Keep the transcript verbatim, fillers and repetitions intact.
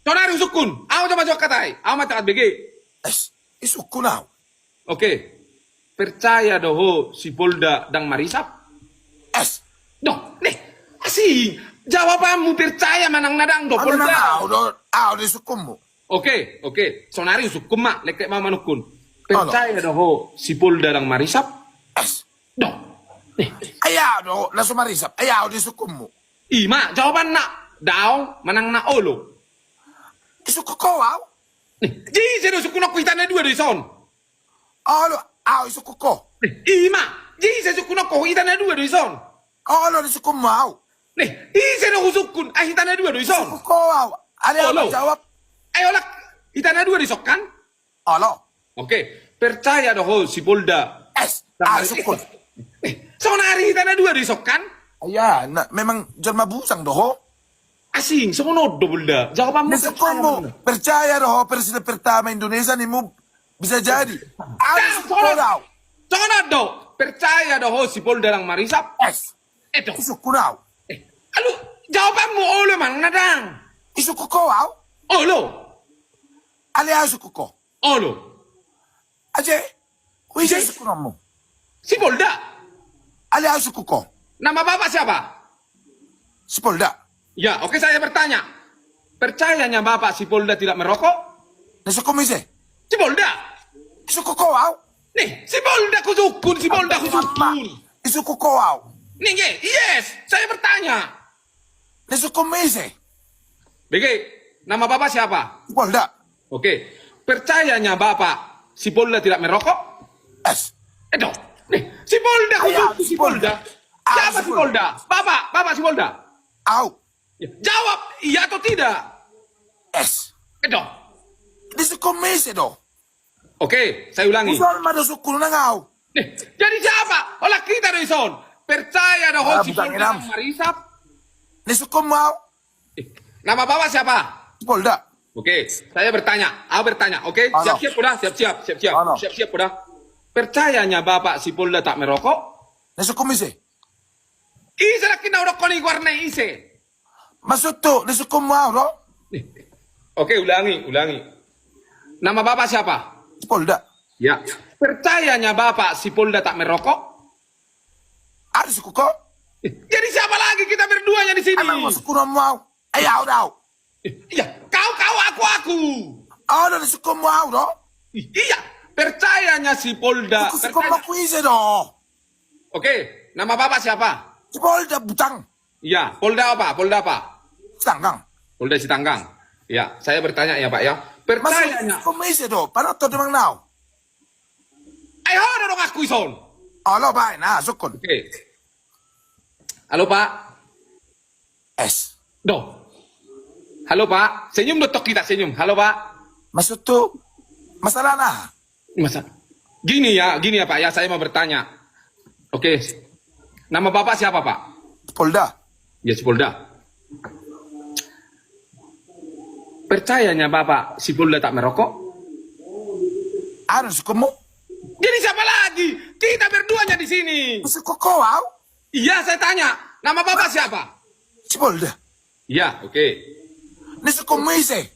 Sonari husungkun. Au ma jawab hatai. Au ma taat bege. Es, isungkun au. Oke. Percaya do ho si Polda ndang marisap? Es. Doh, nih. Asing. Jawabanmu percaya manang na ndang do Polda. Au do, au do isungkunmu. Oke, oke. Sonari husungkun ma, lekkek ma manungkun. Percaya do ho si Polda ndang marisap? Es. Doh. Nih. Ai au do, langsung marisap. Ai au do isungkunmu. Ima, jawabanna. Daong, manang na olo. Isungkun ho au. Nih, jise do sungkunonku hita na dua do ison. Olo, au isungkun ho. Nih, ima, jise sungkunonku hita na dua do ison. Olo do isungkunmu au. Nih, ise do husungkun, ai hita na dua do ison. Isungkun ho au. Ale au jawab. Ai olo, hita na dua do ison kan? Olo. Oke, percaya do ho si Polda. Es, au isungkun. Nih, sonari hita na dua do ison kan? Iya, na, memang jelma bujang do ho. Asing, songon on do Polda. Jawabanmu percaya do ho presiden pertama Indonesia, ninmu bisa jadi. Au isungkun ho au. Songon on do. Percaya do ho si Polda ndang marisap? Es. Edo. Isungkun au. Eh, alu, jawabanmu olo manang na ndang? Isungkun ho au. Olo. Ale au isungkun ho. Olo. Aje, hu ise isungkunonmu? Si Polda. Ale au isungkun ho. Nama bapak siapa? Si Polda. Ya, oke, saya bertanya. Percayanya bapak si Polda tidak merokok? Na isungkunmu ise? Si Polda. Isungkun ho au. Nih, si Polda husungkun, si Polda husungkun. Isungkun ho au. Nih, yes, saya bertanya. Na isungkunmu ise? Bege, nama bapak siapa? Si Polda. Oke. Percayanya bapak, si Polda tidak merokok? Es. Edo. Nih, si Polda, husungkun si Polda. Siapa si Polda? Bapak, bapak si Polda. Au. Ya, jawab, iya atau tidak? Es. Edo. Disungkunmu ise do? Oke, saya ulangi. Hujalo ma do sungkun nang au. Nih, jadi siapa? Holan hita do ison. Percaya do ho si Polda ndang marisap? Na isungkunmu au. Nama bapak siapa? Si Polda. Oke, saya bertanya. Au bertanya, oke? Siap-siap, Polda. Siap-siap, siap-siap. Siap-siap, Polda. Percayanya bapak si Polda tak merokok? Na isungkunmu ise? Ise lagi na udah koni warna ise? Maksudhu, na isungkunmu au do? Oke, ulangi, ulangi. Nama bapak siapa? Si Polda. Ya. Percayanya bapak si Polda tak merokok? Au disungkun ho. Jadi siapa lagi kita berduanya di sini? Emang mau sungkunonmu au? Ai au do au. Iya, kau, kau, aku, aku. Au do na isungkunmu au do? Iya, percayanya si Polda. Isungkun ho ise do? Oke, nama bapak siapa? Si Polda butang. Iya, Polda apa? Polda apa? Sitanggang. Polda Sitanggang. Ya, saya bertanya ya, Pak ya. Percayanya. Isungkunmu ise do? Panoto demang nau. Ai ho do donganku ison. Olo, baen, na sungkun. Oke. Halo, Pak. Es. Doh. Halo, Pak. Senyum do tong hita, senyum. Halo, Pak. Maksudhu, masalah na? Masa, gini ya, gini ya, Pak ya, saya mau bertanya. Oke. Nama Bapak siapa, Pak? Polda. Ya, si Polda. Percayanya Bapak, si Polda tak merokok? Au do isungkunmu. Jadi siapa lagi? Kita berduanya di sini. Isungkun ho au. Iya, saya tanya. Nama Bapak siapa? Si Polda. Iya, oke. Na isungkunmu ise?